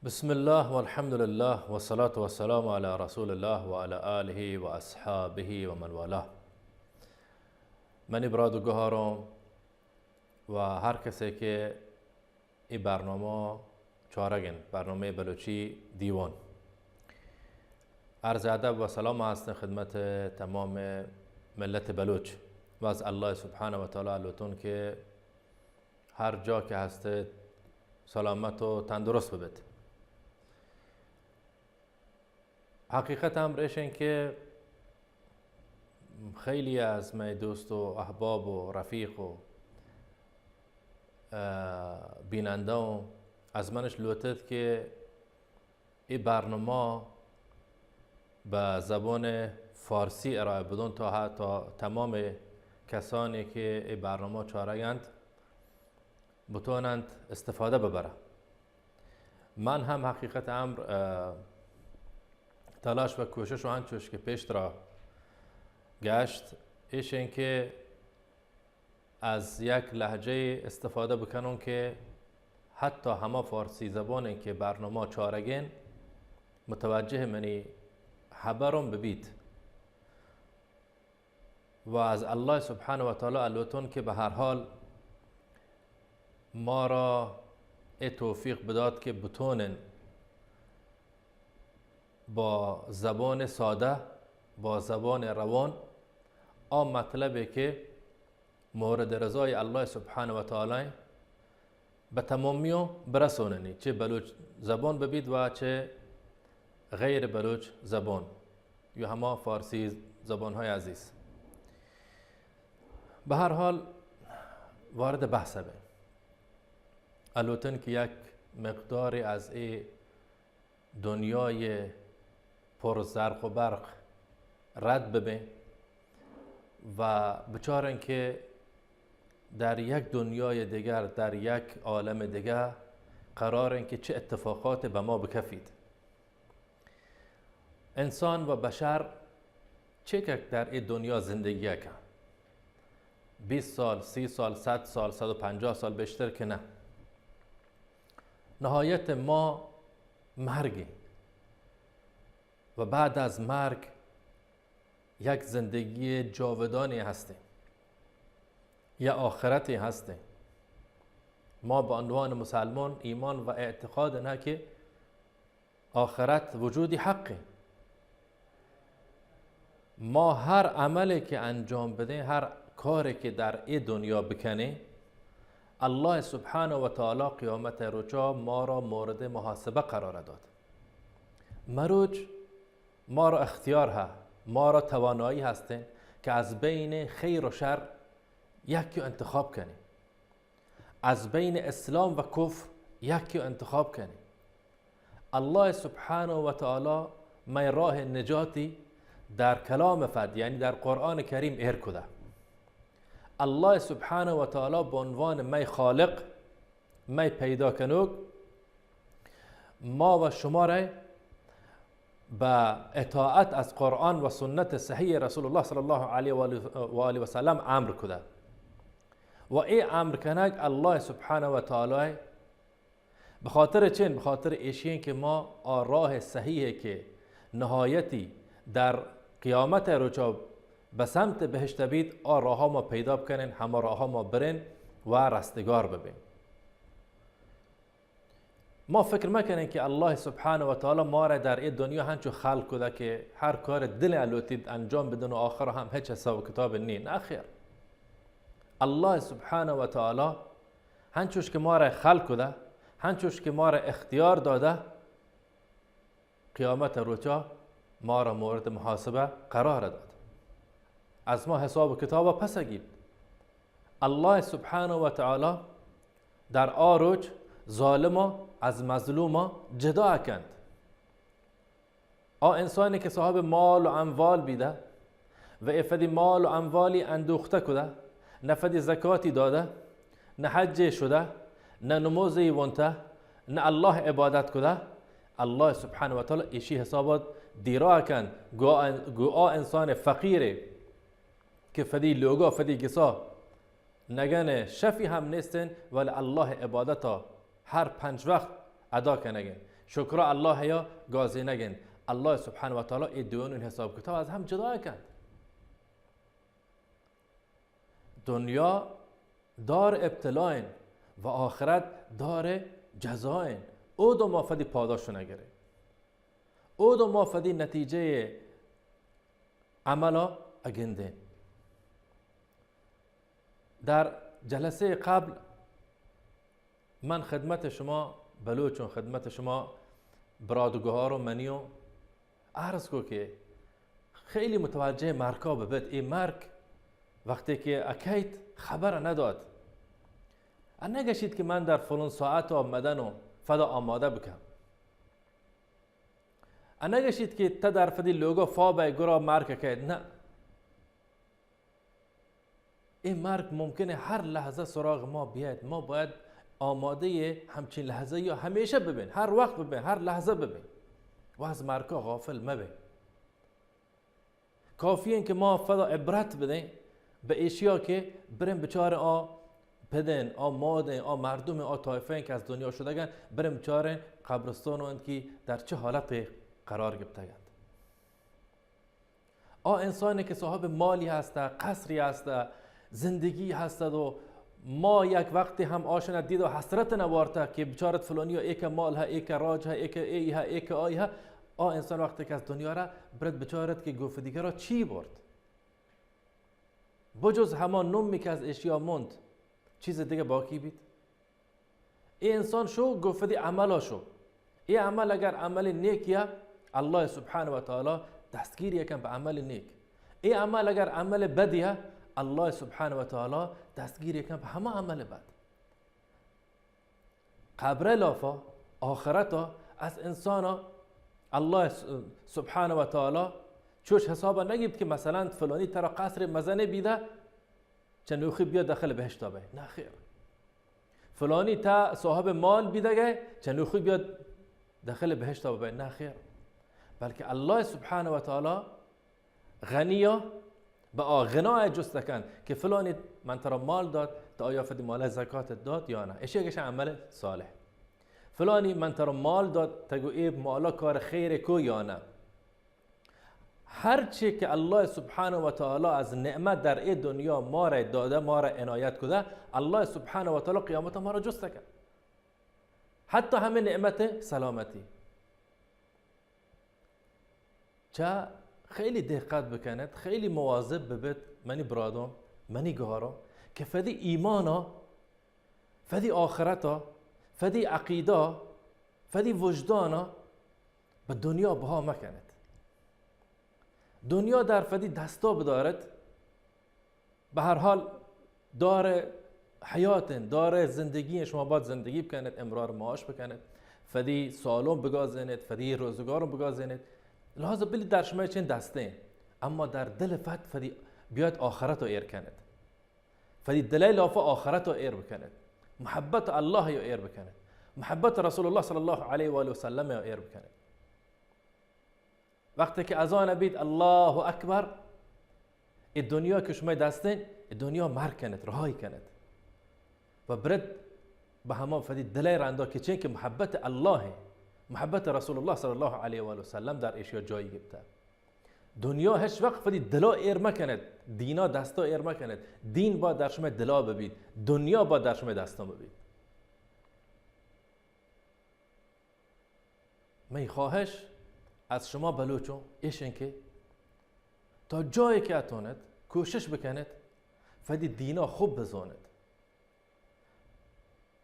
بسم الله والحمد لله والصلاة والسلام على رسول الله وعلى آله وأصحابه ومن والاه. منی برات و گوهاران و هر کسی که ای برنامه چارگ انت، برنامهٔ بلوچی دیوان، عرض ادب و سلام هستن خدمت تمام ملت بلوچ و از الله سبحانه و تعالی لوتون که هر جا که هستید سلامت و تندرست ببید. حقیقت امر ایش انت که خیلی از مئے دوست و احباب و رفیق و، اه، بیننده و از منش لوتت که ای برنامه به زبان فارسی ارائه بدون تا ه-، تا تمام کسانی که ای برنامه چارگند بتوانند استفاده ببرند. من هم حقیقت امر، اه، تلاش و کوشش و انچوش که پیش را گشت، ایش این که از یک لهجه استفاده بکنون که حتی همه فارسی زبانی که برنامه چارگین متوجه منی حبرم ببیت. و از الله سبحانه و تعالی الوتون که به هر حال ما را ای توفیق بداد که بتونن با زبان ساده، با زبان روان، آ مطلبی که مورد رضای الله سبحانه و تعالی به تمامی و برسوننی، چه بلوچ زبان ببید و چه غیر بلوچ زبان، یا هما فارسی زبان‌های عزیز. به هر حال، وارد بحث بین. الوتن که یک مقداری از ای دنیای پر زرق و برق رد ببین و بچارن که در یک دنیای دیگر، در یک عالم دیگر قرارن که چه اتفاقات به ما بکفید. انسان و بشر چه که در ای دنیا زندگی کن، بیست سال، سی سال، صد سال، صد و پنجاه سال، بیشتر که نه. نهایت ما مرگی و بعد از مرگ یک زندگی جاودانی هستی، یا آخرتی هستی. ما به عنوان مسلمان ایمان و اعتقاد نه که آخرت وجودی حقی. ما هر عملی که انجام بدین، هر کاری که در ای دنیا بکنین، الله سبحانه و تعالی قیامت روچا ما را مورد محاسبه قرار داد. مروچ ما را اختیار ها، ما را توانایی هستین که از بین خیر و شر یکی انتخاب کنین. از بین اسلام و کفر یکی انتخاب کنی. الله سبحانه و تعالی مئے راه نجاتی در کلام فد، یعنی در قرآن کریم ایر کده. الله سبحانه و تعالی به عنوان مئے خالق، مئے پیدا کنوک، ما و شما را به اطاعت از قرآن و سنت صحیح رسول الله صلی الله علیه و آله و سلم امر کده. و ای امر کنگ الله سبحانه و تعالی، به خاطر چین؟ به خاطر ایشین که ما آ راه صحیحی که نهایتی در قیامت روچا به سمت بهشت بید، آ راها ما پیدا بکنین، همه راها ما برین و رستگار ببین. ما فکر مکنین که الله سبحانه و تعالی ما را در ای دنیا هنچو خلق کده که هر کار دل الوتید انجام بدن و آخر هم هیچ حساب و کتاب نی. نه خیر. الله سبحانه و تعالی هنچوش که ما را خلق کده، هنچوش که ما را اختیار داده، قیامت روچا ما را مورد محاسبه قرار داد. از ما حساب و کتاب پس گیپت. الله سبحانه و تعالی در آ روچ ظالما از مظلوما جدا کند. آ انسانی که صاحب مال و اموال بیده و ای فدی مال و اموالی اندوخته کده، نه فدی زکاتی داده، نه حجی شده، نه نمازی وانته، نه الله عبادت کده، الله سبحانه و تعالی ایشی حسابات دیرا کند. گو آ، گو آ انسان فقیره که فدی لوگا، فدی گسا نگن شفی هم نیستن، ولی الله عبادتا هر پنج وقت ادا کنگن. شکر الله یا گازینگ انت. الله سبحانه و تعالی ای دویونین حساب کتاب از هم جدا کند. دنیا دار ابتلائن و آخرت دار جزائن. او دو ما فدی پاداش نگرین. او دو ما فدی نتیجه عملا اگندین. در جلسهٔ قبل من خدمت شما بلوچون، خدمت شما برادگهار و منیون عرض کو که خیلی متوجه مرکا ببت. ای مرک وقتی که اکیت خبر نداد. انگشید که من در فلان ساعت آمدن و فدا آماده بکم. انگشید که تا در فدی لوگا فا بای گرا مرک اکیت. نه. این مرگ ممکنه هر لحظه سراغ ما بیاید. ما باید آمادهٔ همچین لحظه یا همیشه ببین، هر وقت ببین، هر لحظه ببین و از مرگا غافل مبین. کافی این که ما فدا عبرت بدین به ایشیا که برین بچار آ پدین، آ مادین، آ مردم، آ طایفه این که از دنیا شدگن، برین بچارین قبرستان و انت که در چه حالت قرار گرفتگند. آ انسانی که صاحب مالی هسته، قصری هسته، زندگی هسته و ما یک وقتی هم آشنا دید و حسرت نوارته که بچارت فلانی ها ایک مال ها، ایک راج ها، ایک ای ها، ایک آی ها. آ انسان وقتی که از دنیا را برد بچارت که گوف دیگه را چی برد؟ بجز هما نمی که از اشیا مند، چیز دیگه باقی بید؟ ای انسان شو گفتی عملا شو. ای عمل اگر عمل نیکیه، الله سبحانه و تعالی دستگیر یکن به عمل نیک. ای عمل اگر عمل بدیه، الله سبحانه و تعالی دستگیر یکن به همه عمل بد. قبر لافا، آخرتا از انسانا الله س-، سبحانه و تعالی چوش حسابا نگیبت که مثلاً فلانی ترا قصر مزنه بیده، چنوخی بیا داخل بهشتا بای. نه خیر. فلانی تا صاحب مال بیدگه، چنوخی بیا داخل بهشتا بای. نه خیر. بلکه الله سبحانه و تعالی غنیا به آ غنای جست کن که فلانی من ترا مال داد، تا آیا فدی مال زکات داد یا نه؟ اشی گشه عمل صالح. فلانی من ترا مال داد، تا گو ای مالا کار خیر کو یا نه؟ هر چی که الله سبحانه و تعالی از نعمت در ای دنیا ما را داده، ما را عنایت کده، الله سبحانه و تعالی قیامت ما را جست کن. حتی همین نعمت سلامتی. چه خیلی دقت بکنت، خیلی مواظب ببت، منی برادم، منی گهارم، که فدی ایمانا، فدی آخرتا، فدی عقیدا، فدی وجدانا به دنیا بها مکنت. دنیا در فدی دستا بدارت، به هر حال دار حیاتن، دار زندگی، شما باید زندگی بکنت، امرار معاش بکنت، فدی سالون بگازینت، فدی روزگارون بگازینت. لحاظ بلی در شما چین دستین، اما در دل فت فدی بیاد آخرت رو ایر کنت. فدی دلای لافا آخرت رو ایر بکنت. محبت الله رو ایر بکنت. محبت رسول الله صلی الله علیه و آله و سلم رو ایر بکنت. وقتی که اذان بیت الله اکبر، ای دنیا که شما دستین، ای دنیا مر کنت، رهایی کنت و برد به هما فدی دلای رندا که چین که محبت الله، محبت رسول الله صلی الله علیه و آله و سلم در اشیا جایی گپته. دنیا هیچ وقت فدی دلا ایر مکنت، دینا دستا ایر مکنت. دین با در شما دلا ببید، دنیا با در شما دستا ببید. می خواهش از شما بلوچون ایشن که تا جایی که اتونت کوشش بکنت فدی دینا خوب بزونت،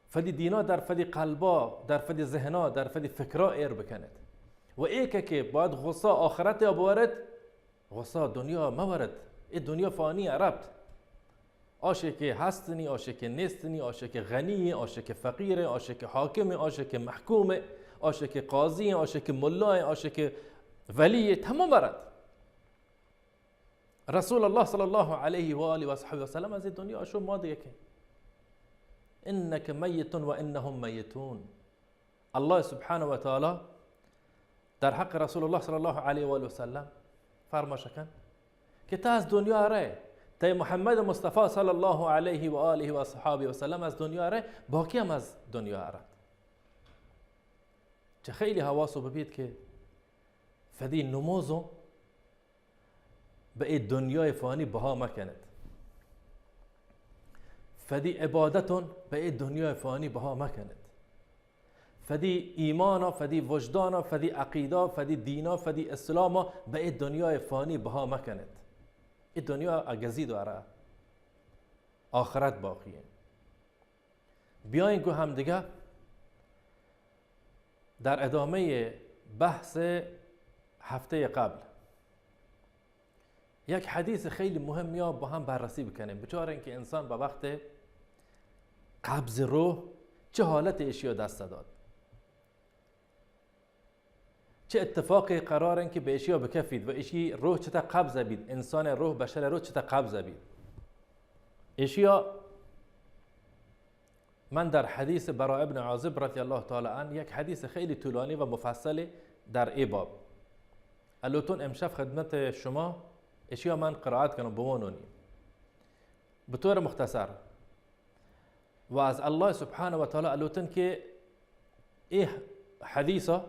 فدی دینا در فدی قلبا، در فدی ذهنا، در فدی فکرا ایر بکنت و ایکه که باید غصه آخرت یا بورت، غصه دنیا مورد. ای دنیا فانی عربت. آشه که هستنی، آشه که نیستنی، آشه که غنی، آشه که فقیر، آشه که حاکم، آشه که محکوم، آشه که قاضی، آشه که ملا، آشه که ولی، تمام برد. رسول الله صلی الله علیه و آله و صحبه و سلم از این دنیا شو ما دیگه که انک میت و انهم میتون. الله سبحانه و تعالی در حق رسول الله صلی الله علیه و آله و سلم فرماش کن که تا از دنیا ره، تا محمد مصطفی صلی الله علیه و آله و صحابه و سلم از دنیا ره، باقی هم از دنیا رد. چہ خیلی حواسو ببیت کہ فدی نموزوں بہ اے دنیای فانی بہا مکنت، فدی عبادتوں بہ اے دنیای فانی بہا مکنت، فدی ایمانا، فدی وجدانا، فدی عقیدہ، فدی دینا، فدی اسلاما بہ اے دنیای فانی بہا مکنت. اے دنیا گزید و ارا آخرت باقی انت. بیاین گوں ہمدیگہ در ادامهٔ بحث هفتهٔ قبل یک حدیث خیلی مهمیا با هم بررسی بکنیم، بچارین که انسان به وقت قبض روح چه حالت اشیا دست داد. چه اتفاقی قرار انت که به اشیا بکفید و اشی روح چتا قبض بید، انسان روح، بشر روح چتا قبض بید. اشیا من در حدیث براء ابن عازب رضی الله تعالی عنه، یک حدیث خیلی طولانی و مفصلی در ای باب، الوتون امشب خدمت شما اشیا من قرائت کنم بوانونی به طور مختصر. و از الله سبحانه و تعالی الوتن که ای حدیثا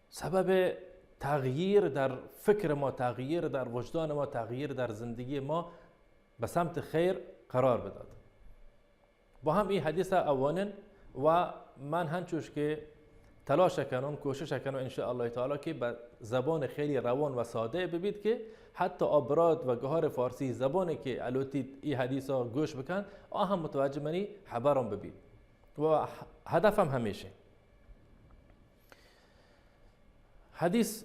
سبب تغییر در فکر ما، تغییر در وجدان ما، تغییر در زندگی ما به سمت خیر قرار بداد. با هم ای حدیثا اوانن و من هنچوش که تلاش کنم، کوشش کنم ان شاء الله تعالی که به زبان خیلی روان و ساده ببید که حتی آ برات و گهار فارسی زبانی که الوتید ای حدیثا گوش بکن، آ هم متوجه منی حبران ببید. و هدفم همیشه حدیث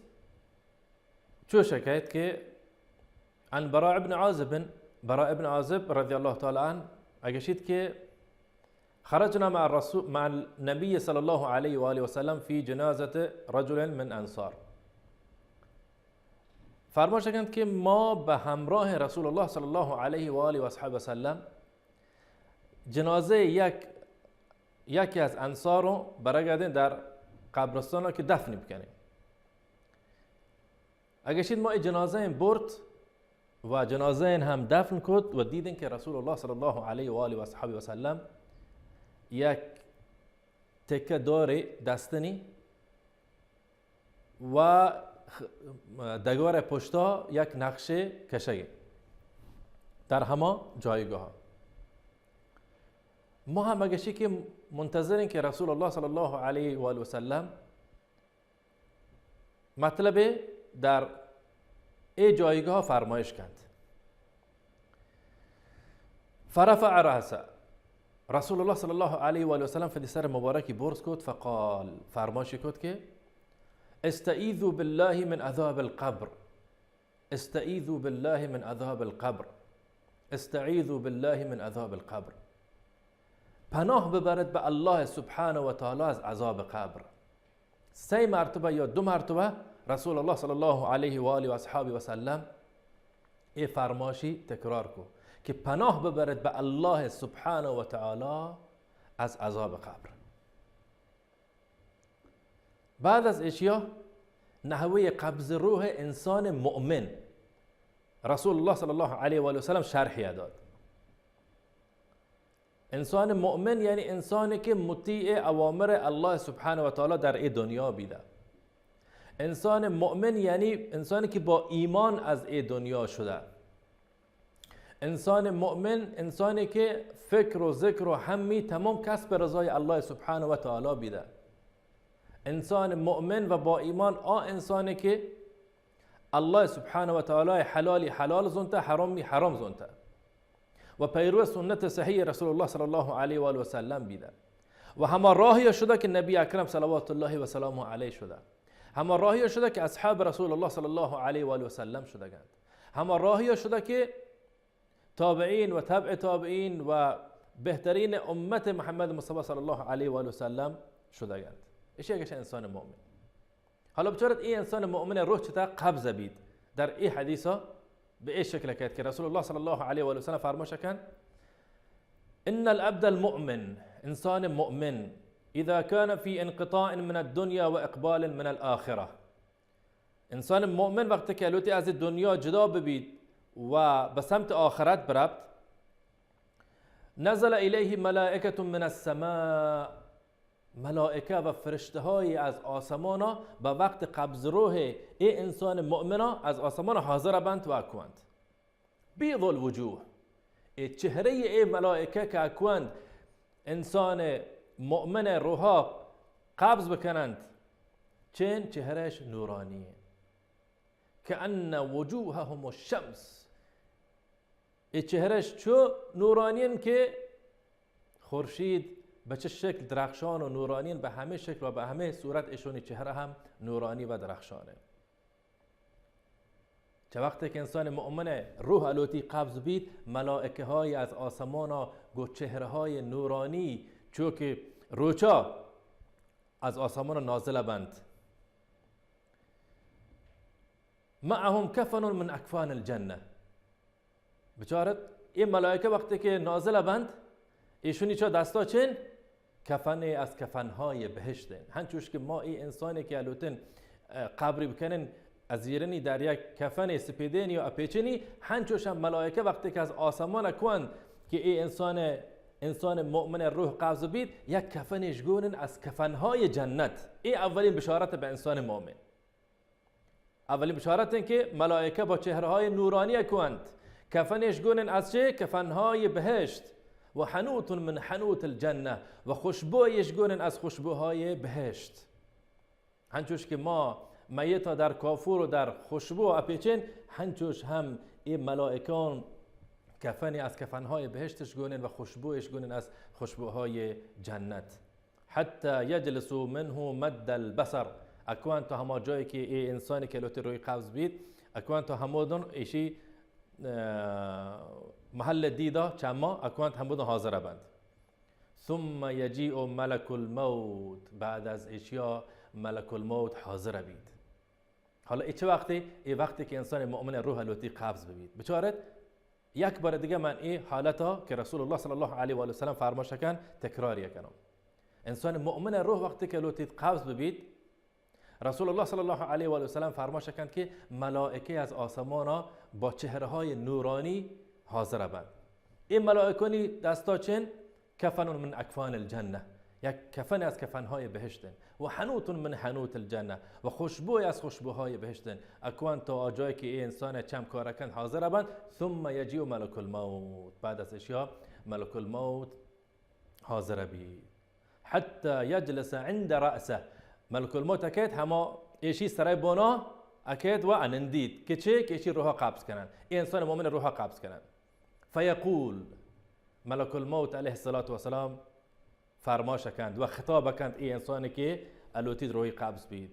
چوش کئیت کہ عن براء ابن عازب، براء ابن عازب رضی الله تعالی عنه اگشیت کہ خرجنا مع الرسول، مع النبي صلى الله عليه وآله وسلم في جنازة رجل من انصار. فرماش کنت کہ ما به همراه رسول الله صلی الله علیه و آله و اصحابه وسلم جنازهٔ یک، یکی از انصارو برگردین در قبرستان که دفنی بکنیم. اگشید ما ای جنازه این برد و جنازه این هم دفن کد و دیدین که رسول الله صلی الله علیه و آله و اصحابه وسلم یک تکه دار دستنی و خ-، دگار پشتا یک نقشه کشگی در هما جایگاه. ما هم اگشی که منتظرین که رسول الله صلی الله علیه و آله وسلم مطلب در ای جایگاه فرمایش کند. فرفع رأسه، رسول الله صلی الله علیه و آله وسلم فدی سر مبارکی برز کد، فقال، فرمایشی کد که استعیذوا بالله من عذاب القبر، استعیذوا بالله من عذاب القبر، استعیذوا بالله من عذاب القبر. پناه ببرد به الله سبحانه و تعالی از عذاب قبر. سه مرتبه یا دو مرتبه رسول الله صلی الله علیه و آله و اصحابه و سلم ای فرماشی تکرار کو که پناه ببرد به الله سبحانه و تعالی از عذاب قبر. بعد از اشیا نحوه قبض روح انسان مؤمن رسول الله صلی الله علیه و آله و سلم شرحی داد. انسان مؤمن یعنی انسانی که مطیع اوامر الله سبحانه و تعالی در ای دنیا بیده. انسان مؤمن یعنی انسانی که با ایمان از ای دنیا شده. انسان مؤمن انسانی که فکر و ذکر و همی تمام کسب رضای الله سبحانه و تعالی بیده. انسان مؤمن و با ایمان آ انسانی که الله سبحانه و تعالی حلالی حلال زنته، حرامی حرام زنته و پیرو سنت صحیح رسول الله صلی الله علیه و آله و سلم بیده و هما راهی شده که نبی اکرم صلوات الله و سلامه علیه شده، هما راهی شده که اصحاب رسول الله صلی الله علیه و آله و سلم شدگند، هما راهی شده که تابعین و تبع تابعین و بهترین امت محمد مصطفی صلی الله علیه و آله و سلم شدگند. اشی گشه انسان مؤمن. حالا بچارت ای انسان مؤمن روح چتا قبض بید. در ای حدیثا به ای شکل کهت که رسول الله صلی الله علیه و آله و سلم فرماش کن: ان العبد المؤمن، انسان مؤمن، اذا كان في انقطاع من الدنيا واقبال من الاخره، انسان مؤمن وقتی که الوتی از دنیا جدا ببید و به سمت آخرت برفت، نزل الیه ملائکة من السماء، ملائکه و فرشته‌هایی از آسمانا به وقت قبض روح ای انسان مؤمنا از آسمانا حاضر بنت و اکوند. بیض الوجوه، ای چهرهٔ ای ملائکه که اکوند انسان مؤمن روحا قبض بکنند، چین چهرهش نورانی، کأن وجوههم الشمس، ای چهرهش چو نورانی که خورشید به چه شکل درخشان و نورانی، به همه شکل و به همه صورت ایشونی چهره هم نورانی و درخشانه. چه وقتی که انسان مؤمن روح الوتی قبض بیت، ملائکه های از آسمانا گو چهره های نورانی چو که روچا از آسمان نازل بند. معهم کفن من اکفان الجنه. بچارت، ای ملائکه وقتی که نازل بند، ایشونی چا دستا چین؟ کفنی از کفنهای بهشتین. هنچوش که ما ای انسانی که الوتن، اه، قبری بکنن، ازیرنی در یک کفن سپیدینی و اپیچنی، هنچوش هم ملائکه وقتی که از آسمان کون که ای انسان، انسان مؤمن روح قبض بید، یک کفنش گونن از کفنهای جنت. ای اولین بشارت به انسان مؤمن. اولین بشارت این که ملائکه با چهره‌های نورانی کونت. کفنش گونن از چه؟ کفنهای بهشت. و حنوت من حنوت الجنه، و خوشبویش گونن از خوشبوهای بهشت. هنچوش که ما میتا در کافور و در خوشبو اپیچین، هنچوش هم ای ملائکان کفنی از کفنهای بهشتش گونن و خوشبویش گونن از خوشبوهای جنت. حتی یجلسوا منه مد البصر، اکوان تا هما جایی که ای انسانی که لوتی روی قبض بید، اکوان تا همودن ایشی، اه، محل دیدا چما، اکوان تا همودن حاضر بند. ثم یجیء ملک الموت، بعد از اشیا ملک الموت حاضر بید. حالا ای چه وقتی؟ ای وقتی که انسان مؤمن روح لوتی قبض ببید. بچارت، یک بار دیگه من ای حالتا که رسول الله صلی الله علیه و آله و سلم فرماش کن تکرار کنم. انسان مؤمن روح وقتی که لوتی قبض ببید، رسول الله صلی الله علیه و آله و سلم فرماش کن که ملائکه از آسمانا با چهره‌های نورانی حاضر بند. این ملائکانی دستا چن؟ کفن من اکفان الجنه، یک کفن از کفن‌های بهشتن، و حنوت من حنوت الجنه، و خوشبوی از خوشبوهای بهشتن. اکوان تا آجایی که ای انسان چم کار کند حاضر بند، ثم یجیء ملک الموت، بعد از اشیا ملک الموت حاضر بی. حتی یجلس عند رأسه، ملک الموت اکید هما ایشی سرای بونا اکید و انندید که چه؟ که ایشی روحا قبض کنن، ای انسان مؤمن روحا قبض کنن. فیقول، ملک الموت علیه الصلاة والسلام فرماش کند و خطاب کند ای انسانی که الوتید روحی قبض بید: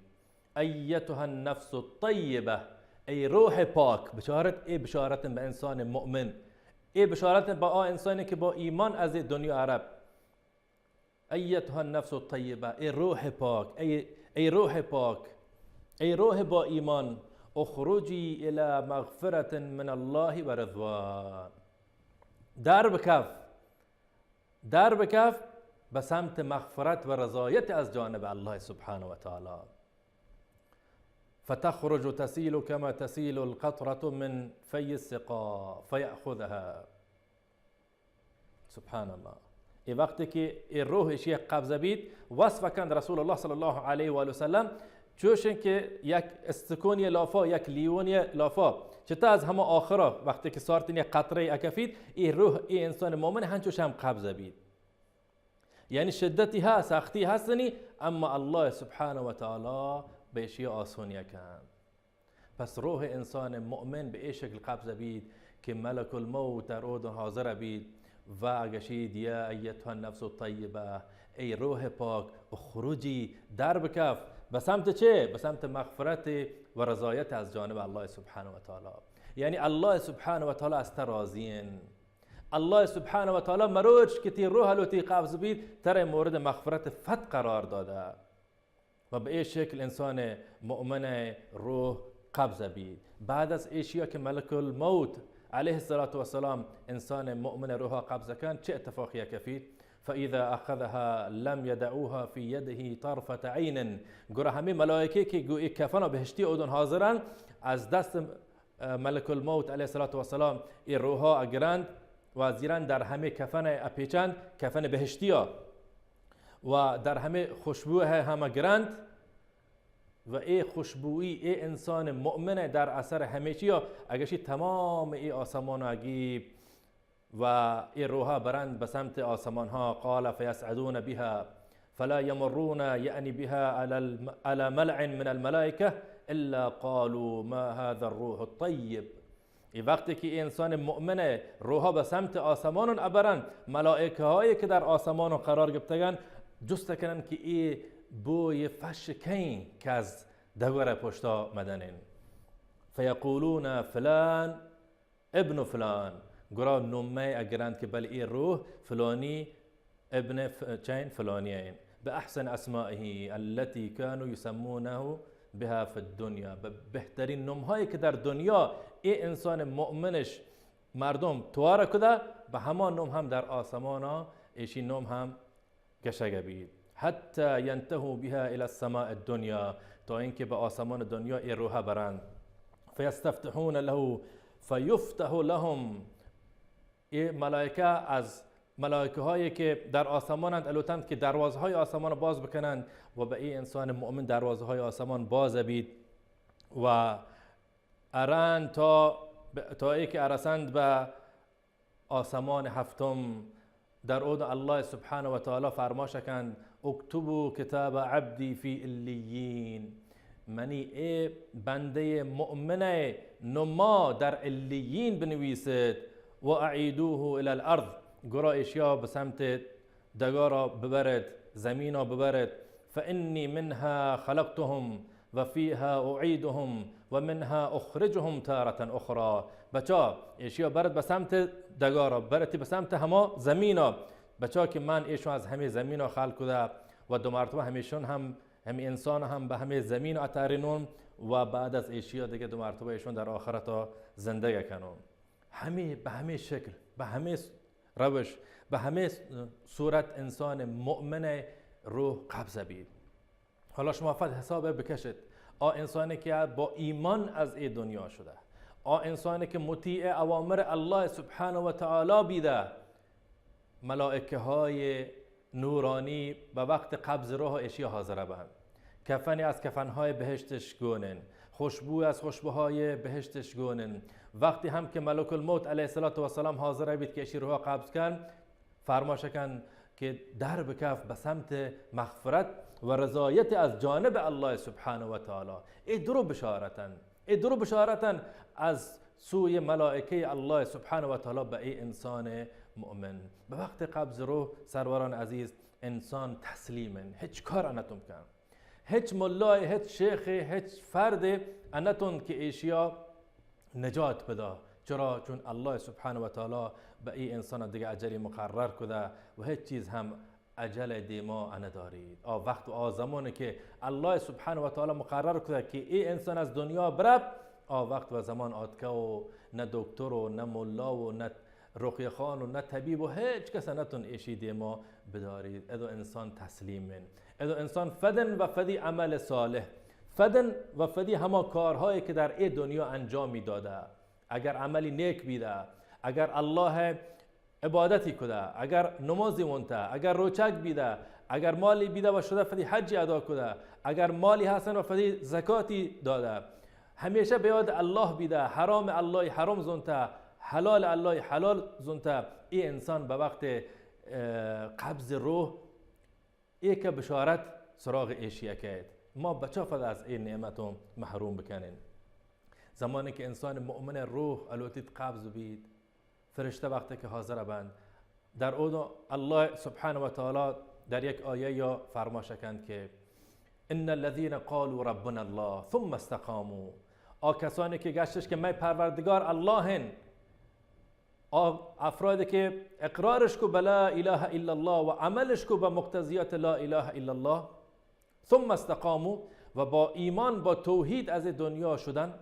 ایتها النفس الطیبه، ای روح پاک. بشارت، ای بشارت به انسان مؤمن، ای بشارت به آ انسانی که با ایمان از دنیا عرب. ایتها النفس الطیبه، ای روح پاک، ای، ای روح پاک، ای روح با ایمان، اخرجی الی مغفرة من الله و رضوان. در بکف، در بکف به سمت مغفرت و رضایت از جانب الله سبحانه و تعالی. فتخرج تسیل کما تسیل القطرة من فی السقا فیأخذها. سبحان الله. ای وقتی که ای روح ایشی قبض بیت، وصف کند رسول الله صلی الله علیه و آله و سلم، چوشن که یک استکونی لافا، یک لیونی لافا، چتا از همه آخرا وقتی که سارتین یک قطره اکفید، ای روح ای انسان مؤمن هنچوش هم قبض بیت. یعنی شدتی هست، سختی هستنی، اما الله سبحانه و تعالی به ایشی آسونی کند. پس روح انسان مؤمن به ای شکل قبض بید که ملک الموت در اودن حاضر بید و اگشید: یا ایتها النفس الطیبه، ای روح پاک، اخرجی، در بکف. به سمت چه؟ به سمت مغفرت و رضایت از جانب الله سبحانه و تعالی. یعنی الله سبحانه و تعالی از ته راضین. الله سبحانه و تعالی مروچ که تی روح لوتی قبض بید، تره مورد مغفرت فت قرار داده. و به ای شکل انسان مؤمن روح قبض بید. بعد از ایشیا که ملک الموت علیه الصلاة والسلام انسان مؤمن روحا قبض کن، چه اتفاقی کفید؟ فاذا اخذها لم يدعوها في يده طرفة عين. گره همی ملائکه که گو ای کفن بهشتی اودن حاضرن، از دست ملک الموت علیه الصلاة والسلام ای روحا اگرند و زیران در همی کفن اپیچند، کفن بهشتیا. و در همه خوشبو هم گرند و ای خوشبویی ای انسان مؤمن در اثر همیشی ها اگشی تمام ای آسمان اگیب و ای روحا برند به سمت آسمان ها. قال فیصعدون بها فلا یمرون، یعنی بها علی الم-، علی ملأ من الملائکة الا قالوا ما هذا الروح الطیب. ای وقتی که ای انسان مؤمن روحا به سمت آسمان ابرند، ملائکه هایی که در آسمان قرار گپتگن جست کنن که ای بوی فش کین که از دور پشتا مدنین. فیقولون فلان ابن فلان، گرا نمه اگرند که بل ای روح فلانی ابن ف-، چین فلانی این، به احسن اسمائه التي كانوا يسمونه بها في الدنيا، به بهترین نمهایی که در دنیا ای انسان مؤمنش مردم توار کده، به همان نم هم در آسمانا ایشی نم هم گشگ بید. حتی ینتهوا بها الی السماء الدنیا، تا اینکه به آسمان دنیا ای روح برند. فیستفتحون له فیفتح لهم، ای ملائکه از ملائکه هایی که در آسمانند الوتند که دروازه های آسمان باز بکنند و به ای انسان مؤمن دروازه های آسمان باز بید و ارند تا، تا ای که ارسند به آسمان هفتم، در اود الله سبحانه و تعالی فرماش کند: اکتبوا کتاب عبدی فی علیین، منی ای بنده مؤمنه نما در علیین بنویسید، و اعیدوه الی الارض، گرا اشیا به سمت دگارا ببرد، زمینا ببرد. فانی منها خلقتهم و فیها اعیدهم و منها اخرجهم تارة اخری. بچا ایشیا برد به سمت دگارا، برتی به سمت هما زمینا. بچا که من ایشو از همه زمینا خلق کده و دو مرتبه همیشون هم، همه انسان هم به همه زمین اترینون و بعد از ایشیا دیگه دو مرتبه ایشون در آخرتا زندگه کنون. همه به همه شکل، به همه روش، به همه صورت انسان مؤمن روح قبض بید. حالا شما فد حساب بکشید، آ انسانی که با ایمان از ای دنیا شده، آ انسانی که مطیع اوامر الله سبحانه و تعالی بیده، ملائکه های نورانی به وقت قبض روح ایشی حاضر بند. کفنی از کفنهای بهشتش گونن، خوشبو از خوشبوهای بهشتش گونن. وقتی هم که ملک الموت علیه الصلاة والسلام حاضر بید که ایشی روح قبض کن، فرماش کن که در بکف به سمت مغفرت و رضایت از جانب الله سبحانه و تعالی. ای درو بشارتن، ای درو بشارتن از سوی ملائکه الله سبحانه و تعالی به ای انسان مؤمن. به وقت قبض روح، سروران عزیز، انسان تسلیمن، هیچ کار نتون کن. هیچ ملای، هیچ شیخ، هیچ فرد انتون که ایشیا نجات بدا. چرا؟ چون الله سبحانه و تعالی به ای انسان دیگه اجلی مقرر کده و هیچ چیز هم اجل دیما ندارید. آ وقت و آ زمانی که الله سبحانه و تعالی مقرر کده که ای انسان از دنیا برب، آ وقت و زمان آتکه و نه دکتر و نه ملا و نه رقیه خان و نه طبیب و هیچ کس نتون ایشی دیما بدارید. ادو انسان تسلیمن. ادو انسان فدن و فدی عمل صالح، فدن و فدی هما کارهایی که در ای دنیا انجامی داده، اگر عملی نیک بیده، اگر الله عبادتی کده، اگر نمازی ونته، اگر روچک بیده، اگر مالی بیده و شده فدی حجی ادا کده، اگر مالی هستن و فدی زکاتی داده، همیشه به یاد الله بیده، حرام الله حرام زونته، حلال الله حلال زونته، ای انسان به وقت، اه، قبض روح ای که بشارت سراغ ایشی کیت. ما بچا فد از ای نعمتون محروم بکنین؟ زمانی که انسان مؤمن روح الوتید قبض بید، فرشته وقتی که حاضر بند، در اود الله سبحانه و تعالی در یک آیه یا فرماش کند که: ان الذين قالوا ربنا الله ثم استقاموا، آ کسانی که گشتش که می پروردگار الله هن، آ افرادی که اقرارش کو به لا اله الا الله و عملش کو به مقتضیات لا اله الا الله، ثم استقاموا، و با ایمان، با توحید از دنیا شدن،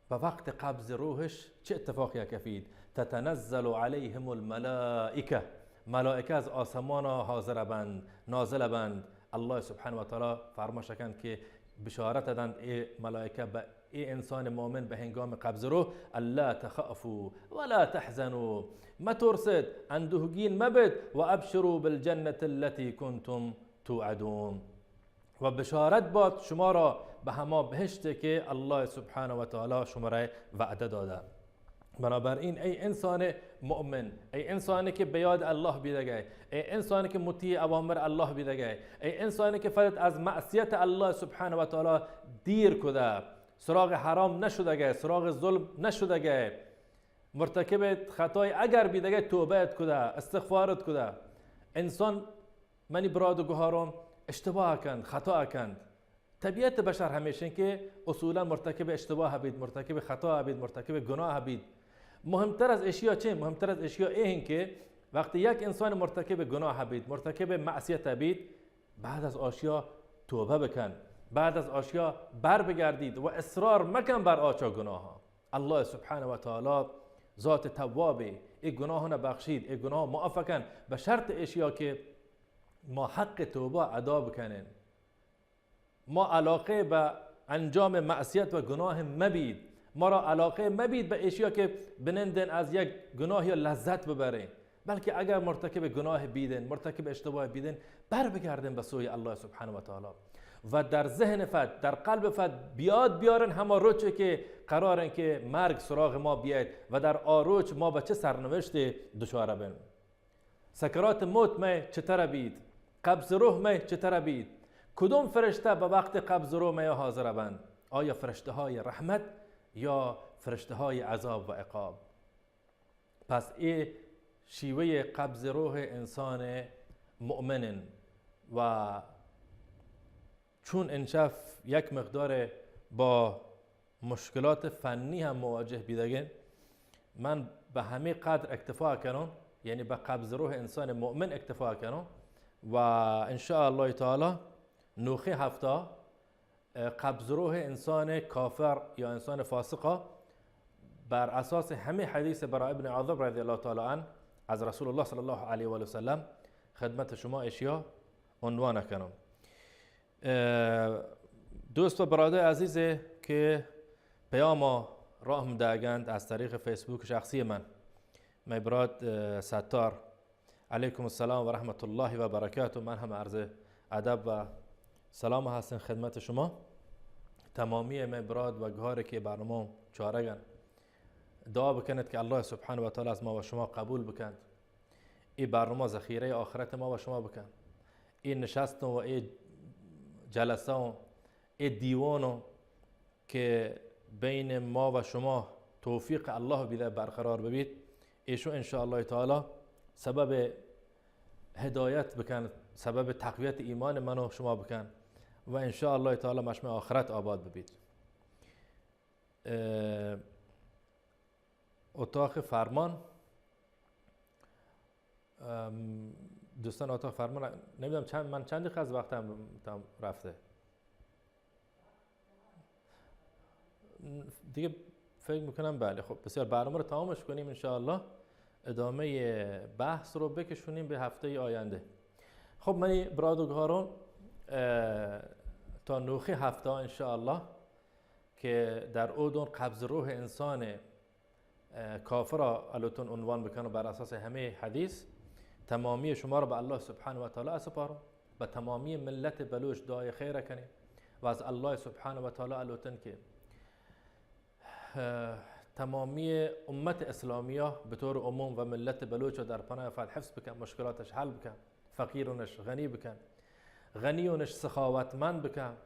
به وقت قبض روحش چه اتفاقی کفید؟ تتنزل علیهم الملائکه، ملائکه از آسمان حاضر بند، نازل بند. الله سبحانه و تعالی فرماش کند که بشارت دنت اے ملائکہ بہ اے انسان مؤمن بہ ہنگام قبض روح، الا تخافوا ولا تحزنوا، مترسد، اندوہگین مبد، و ابشروا بالجنة التي كنتم توعدون، و بشارت بات شما را بہ ہما بہشت کہ اللہ سبحانہ و تعالی شما را وعدہ دادہ۔ بنابراین اے انسان مؤمن، اے انسانی کہ بہ یاد اللہ بیدگئے، اے انسانی کہ مطیع اوامر اللہ بیدگئے، اے انسانی کہ فقط از معصیت اللہ سبحانہ و تعالی دیر کدہ، سراغ حرام نشدگئے، سراغ ظلم نشدگئے، مرتکب خطای اگر بیدگئے توبہ ات کدہ، استغفار ات کدہ۔ انسان، منی براد و گہاران، اشتباہ کند، خطا کند۔ طبیعت بشر ہمیشیں کہ اصولاً مرتکب اشتباہ بیت، مرتکب خطا بیت، مرتکب گناہ بیت۔ مہمتر از اشیا چے؟ مہمتر از اشیا اے ہیں کہ وقتی یک انسان مرتکب گناہ بیت، مرتکب معصیت بیت، بعد از آشیا توبہ بکن، بعد از آشیا بر بگردید و اصرار مکن بر آچا گناہ۔ اللہ سبحانہ و تعالی ذات توابے، اے گناہاں بخشید، اے گناہ معاف کن، بہ شرط اشیا کہ ما حق توبہ ادا بکنن۔ ما علاقه بہ انجام معصیت و گناہ مبید۔ ما را علاقه مبید بہ اشیا کہ بنندن از یک گناہ یا لذت ببریں، بلکہ اگر مرتکب گناہ بیدن، مرتکب اشتباہ بیدن، بر بگردن بہ سوی اللہ سبحانہ و تعالی و در ذہن فد، در قلب فد بیاد بیارن ہما روچے کہ قرارن کہ مرگ سراغ ما بیاید و در آ روچ ما بہ چہ سرنوشتے دچار بن۔ سکرات موت مئے چتر بیت؟ قبض روح مئے چتر بیت؟ کدوم فرشتہ بہ وقت قبض روح مئے حاضر بند؟ آیا فرشتہ‌های رحمت یا فرشته‌های عذاب و عقاب؟ پس اے شیوهٔ قبض روح انسان مؤمنن و چون انشف یک مقدار با مشکلات فنی ہم مواجہ بیدگیں، من بہ ہمے قدر اکتفا کنوں، یعنی بہ قبض روح انسان مؤمن اکتفا کنوں و ان شاء اللہ تعالی نوخیں ہفتہ، اه، قبض روح انسان کافر یا انسان فاسقا بر اساس ہمے حدیث براء ابن عازب رضی اللہ تعالی عنہ از رسول اللہ صلی اللہ علیہ وآلہ وسلم خدمت شما اشیا عنوان کنوں۔ اه، دوست و برادر عزیزے کہ پیام راہ داگند از طریق فیسبوک شخصی من، مئے برات، اه، ستار، علیکم السلام و رحمت اللہ و برکاتہ، من ہم عرض ادب و سلام ہستن خدمت شما۔ تمامی مئے برات و گہارے کہ برنامہ چارگن، دعا بکنت کہ اللہ سبحانہ و تعالی از ما و شما قبول بکنت۔ اے برنامہ ذخیرہ آخرت ما و شما بکن۔ اے نشستوں و اے جلسوں، اے دیوانوں کہ بین ما و شما توفیق اللہ بیدہ برقرار ببیت، ایشو ان شاء اللہ تعالی سبب ہدایت بکن، سبب تقویت ایمان من و شما بکن و ان شاء اللہ تعالی مشمع آخرت آباد ببیت۔ اه، اتاق فرمان. ام، دوستان، اتاق فرمان، نمی‌دونم چند، من چند دقیقه از وقتم تم رفته. دیگه فکر می‌کنم بله. خب، بسیار، برنامه رو تمامش کنیم انشاءالله، ادامهٔ بحث رو بکشونیم به هفتهٔ آینده. خب، منی براد و گهارون، اه، تا نوخی هفته انشاءالله که در اودون قبض روح انسان اه، کافرا الوتن عنوان بکنم، بر اساس همے حدیث تمامی شما را به الله سبحانه و تعالی اسپارم، به تمامی ملت بلوچ دعای خیر کنیم و از الله سبحانه و تعالی الوتن که، اه، تمامی امت اسلامیا به طور عموم و ملت بلوچ در پناه فد حفظ بکن، مشکلاتش حل بکن، فقیرونش غنی بکن، غنیونش سخاوتمند بکن،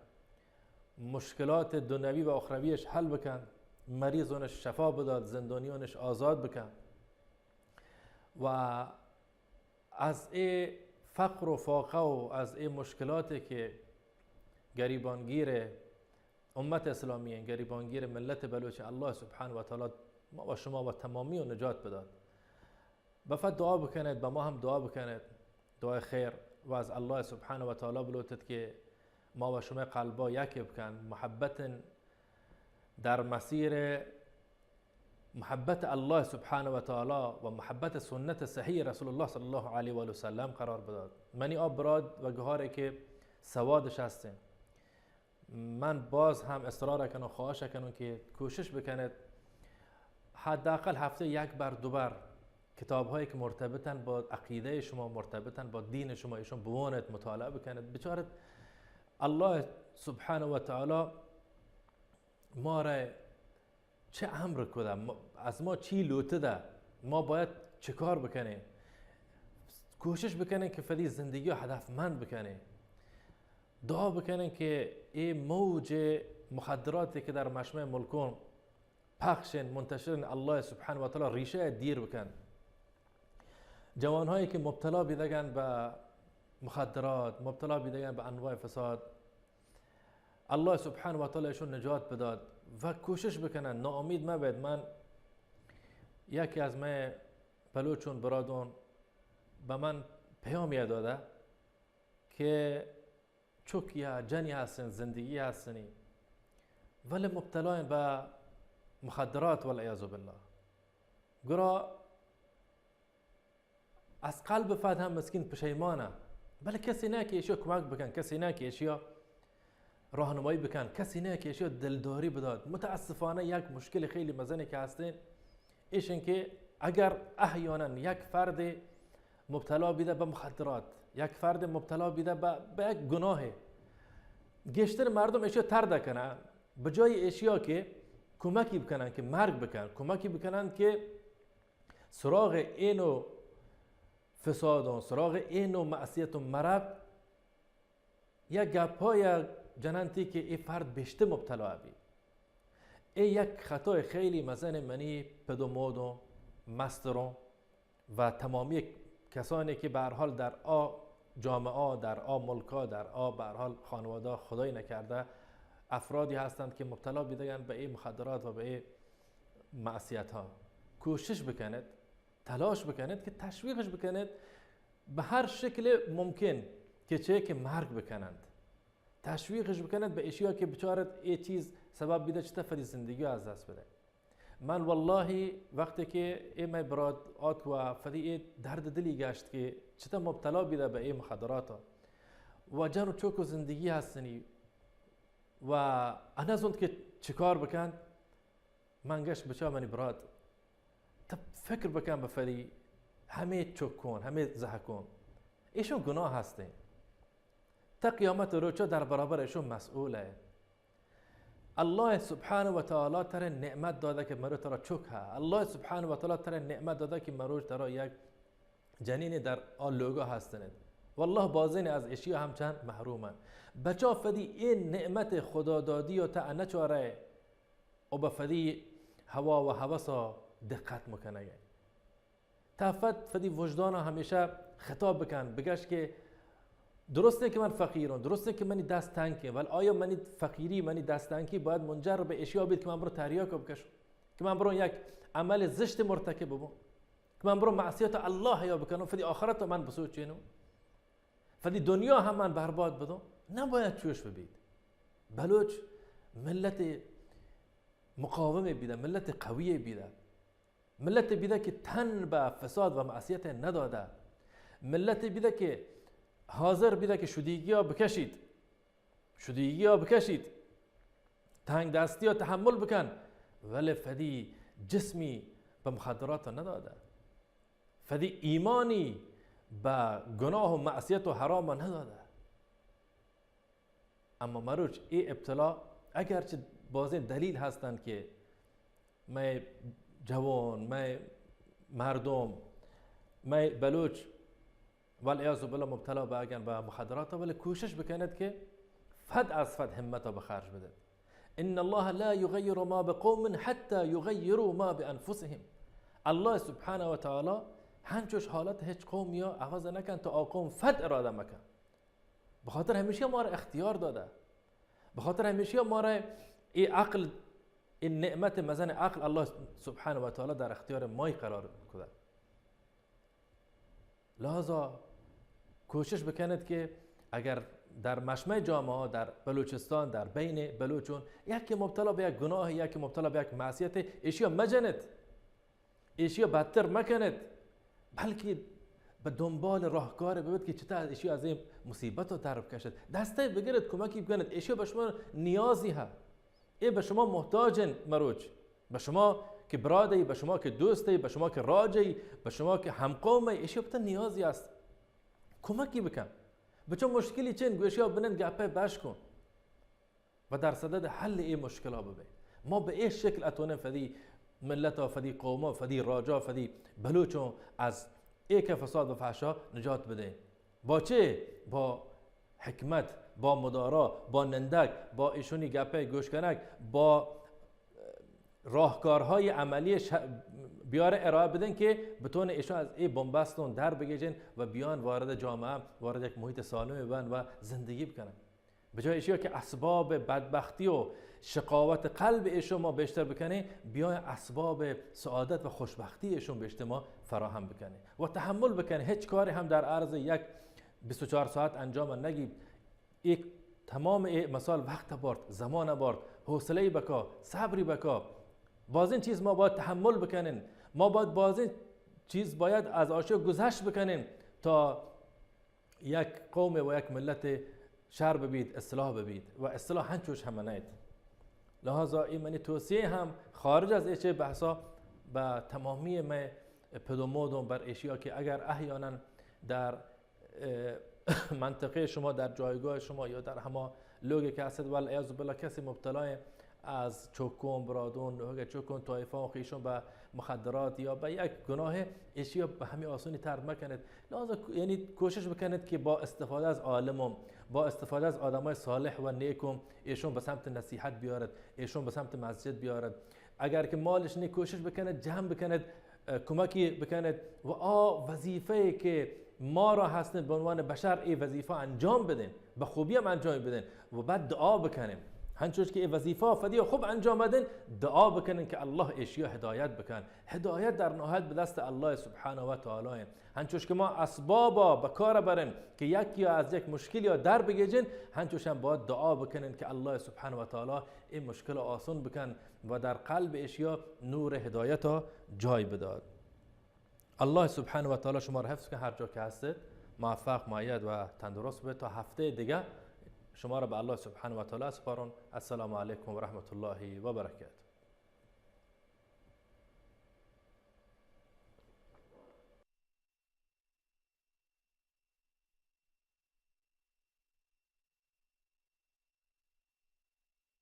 مشکلات دنیوی و اخرویش حل بکن، مریضونش شفا بداد، زندانیونش آزاد بکن و از اے فقر و فاقه و از اے مشکلاتی که گریبانگیر امت اسلامی، گریبانگیر ملت بلوچ، الله سبحانه و تعالی ما و شما و تمامی و نجات بداد. بفت دعا بکنید، به ما هم دعا بکنید، دعای خیر، و از الله سبحانه و تعالی بلوتید که ما و شما قلبا یکی بکن، محبت در مسیر محبت الله سبحانه و تعالی و محبت سنت صحیح رسول الله صلی الله علیه و آله و سلم قرار بداد. منی آ براد و گهاری که سوادش هستیم، من باز هم اصرار کنم، خواهش کنم که کوشش بکنید حداقل هفته یک بار، دو بار کتاب‌هایی که مرتبطن با عقیدهٔ شما، مرتبطن با دین شما، ایشون بوانید، مطالعه بکنید، بچارید الله سبحانه و تعالی ما را چه امر کده، ما، از ما چی لوتده، ما باید چه کار بکنیم. کوشش بکنیم که فدی زندگی رو هدفمند بکنیم. دعا بکنیم که این موج مخدراتی که در مجمع ملکون پخشن، منتشرن، الله سبحانه و تعالی ریشه دیر بکن. جوانهایی که مبتلا بیدگن به مخدرات، مبتلا بیدگن به انواع فساد، الله سبحانه و تعالی ایشون نجات بداد و کوشش بکنن، ناامید مبید. من یکی از مئے بلوچون برادون به من پیامی داده که چک یا جنی هستن، زندگی هستنی، ولی مبتلایین به مخدرات والعیاذ بالله. گرا از قلب فد هم مسکین پشیمانه، بله کسی نه که ایشیا کمک بکن، کسی نه که ایشیا راهنمایی بکن، کسی نه که ایشیا دلداری بداد. متاسفانه یک مشکل خیلی مزنی که هستین، ایشن که اگر احیانا یک فرد مبتلا بیده به مخدرات، یک فرد مبتلا بیده به، به یک گناه، گیشتر مردم ایشیا ترد کنن، به جای ایشیا که کمکی بکنن که مرگ بکن، کمکی بکنن که سراغ اینو فسادون، سراغ اینو معصیتون مرد، یک گپای جننتی که ای فرد بیشتر مبتلا بی. ای یک خطای خیلی مزن منی پدو مودون، مسترون و تمامی کسانی که به هر حال در آ جامعه، در آ ملکا، در آ به هر حال خانواده، خدای نکرده افرادی هستند که مبتلا بیدگن به ای مخدرات و به ای معصیت ها. کوشش بکنید، تلاش بکنید که تشویقش بکنید به هر شکل ممکن که چه که مرگ بکنند. تشویقش بکنید به اشیا که بچارت ای چیز سبب بیده چطور فدی زندگی از دست بده. من والله وقتی که ای مئے برات آت و فدی ای درد دلی گشت که چطور مبتلا بیده به ای مخدرات و جن و چوک و زندگی هستنی و انزوند که چکار بکن، من گشت بچا منی برات، تو فکر بکن به فدی همه چکون، همه زهکون، ایشون گناه هستین. تا قیامت روچا در برابر ایشون مسئوله. الله سبحانه و تعالی تره نعمت داده که مرو ترا چک ها. الله سبحانه و تعالی تره نعمت داده که مرو ترا یک جنین در آ لوگا هستنت. والله بازین از اشیا هم چند محرومن. بچا فدی این نعمت خدا دادی و تا نچاره و به فدی هوا و هوسا دقت مکنگه. تا فد، فدی وجدانا همیشه خطاب بکن، بگش که درسته که من فقیرم، درسته که منی دست تنگه، ولی آیا منی فقیری، منی دست تنگی باید منجر به اشیا بید که من برو تریاک بکشم، که من برو یک عمل زشت مرتکب ببم، که من برو معصیت الله یا بکنم، فدی آخرت من بسوچینم، فدی دنیا هم من برباد بدم؟ نباید چوش ببید. بلوچ ملت مقاومه بیده، ملت قویه بیده. ملت بیده که تن به فساد و معصیت نداده. ملت بیده که حاضر بیده که شدیگی ها بکشید، شدیگی ها بکشید، تنگ دستی ها تحمل بکن، ولی فدی جسمی به مخدرات نداده، فدی ایمانی به گناه و معصیت و حرام نداده. اما مروچ ای ابتلا، اگرچه بازین دلیل هستند که مئے جوان، مئے مردم، مئے بلوچ والعیاذ بالله مبتلا بگن به مخدرات، ولی کوشش بکنید که فد از فد همت به خرج بدید. ان الله لا یغیر ما بقوم حتی یغیروا ما بانفسهم. الله سبحانه و تعالی هنچوش حالت هیچ قومی عوض نکن تا آ قوم فد اراده مکن. به خاطر همیشه ما را اختیار داده. به خاطر همیشه ما را ای عقل، ای نعمت مزن عقل الله سبحانه و تعالی در اختیار ما قرار کده. لذا کوشش بکنید که اگر در مجمع جامعه، در بلوچستان، در بین بلوچون، یکی مبتلا به یک گناه، یکی مبتلا به یک معصیت، ایشیا مجنید. ایشیا بدتر مکنید، بلکه به دنبال راهکاری ببید که چطور ایشی از این مصیبت رو در بکشد. دسته بگیرید، کمکی بکنید. ایشی به شما نیازی هست. ای به شما محتاجن مروچ. به شما که برادری، به شما که دوستی، به شما که راجی، به شما که همقومی، ایشی به تو نیازی است. کمکی بکن. به چون مشکلی چین، گوشیا بنند، گپه بش کن. و در صدد حل ای مشکلا ببه. ما به ای شکل اتونن فدی ملتا، فدی قوما، فدی راجا، فدی بلوچون از ای که فساد و فحشا نجات بده. با چه؟ با حکمت، با مدارا، با نندگ، با ایشونی گپه گوش کنگ، با راهکارهای عملی ش-، بیاره ارائه بدن که بتونه ایشون از ای بنبستون در بگیجن و بیان وارد جامعه، وارد یک محیط سالم ببن و زندگی بکنن. به جای اشیا که اسباب بدبختی و شقاوت قلب ایشون ما بیشتر بکنه، بیای اسباب سعادت و خوشبختی ایشون بیشتر ما فراهم بکنه و تحمل بکنه. هیچ کاری هم در عرض یک بیست و چهار ساعت انجام نگیب. یک تمام ای مثال وقت بارد، زمان بارد، حوصله بکا، صبری بکا. بازین چیز ما باید تحمل بکنن، ما باید بازین چیز باید از آشیا گذشت بکنن تا یک قوم و یک ملت شر ببید، اصلاح ببید و اصلاح هنچوش هم نیت. لهذا این منی توصیه هم خارج از ایچه بحثا به تمامی مئے پدومودون بر ایشیا که اگر احیانا در، اه، منطقه شما، در جایگاه شما یا در هما لوگی که هستید، والعیاذ بالله کسی مبتلای از چکون، برادون، نوهگ چکون، طایفه و خیشون به مخدرات یا به یک گناه، ایشیا به همین آسانی ترک مکنید. لازم ک-، یعنی کوشش بکنید که با استفاده از عالم و با استفاده از آدمای صالح و نیک و ایشون به سمت نصیحت بیارد، ایشون به سمت مسجد بیارد. اگر که مالش نی، کوشش بکنید جمع بکنید، اه، کمکی بکنید و آ وظیفه که ما را هستن به عنوان بشر، ای وظیفه انجام بدین، به خوبی هم انجام بدین و بعد دعا بکنین. هنچوش که ای وظیفه فدی خوب انجام بدین، دعا بکنین که الله ایشیا هدایت بکن. هدایت در نهایت به دست الله سبحانه و تعالی. هنچوش که ما اسبابا به کار برین که یکی از یک مشکلی یا در بگیجین، هنچوش هم باید دعا بکنین که الله سبحانه و تعالی این مشکل آسان بکن و در قلب ایشیا نور هدایتا جای بداد. الله سبحانه و تعالی شما را حفظ کن، هر جا که هستید موفق، مؤید و تندرست بید. تا هفته دیگه شما را به الله سبحانه و تعالی سپارون. السلام علیکم و رحمت الله و برکاته.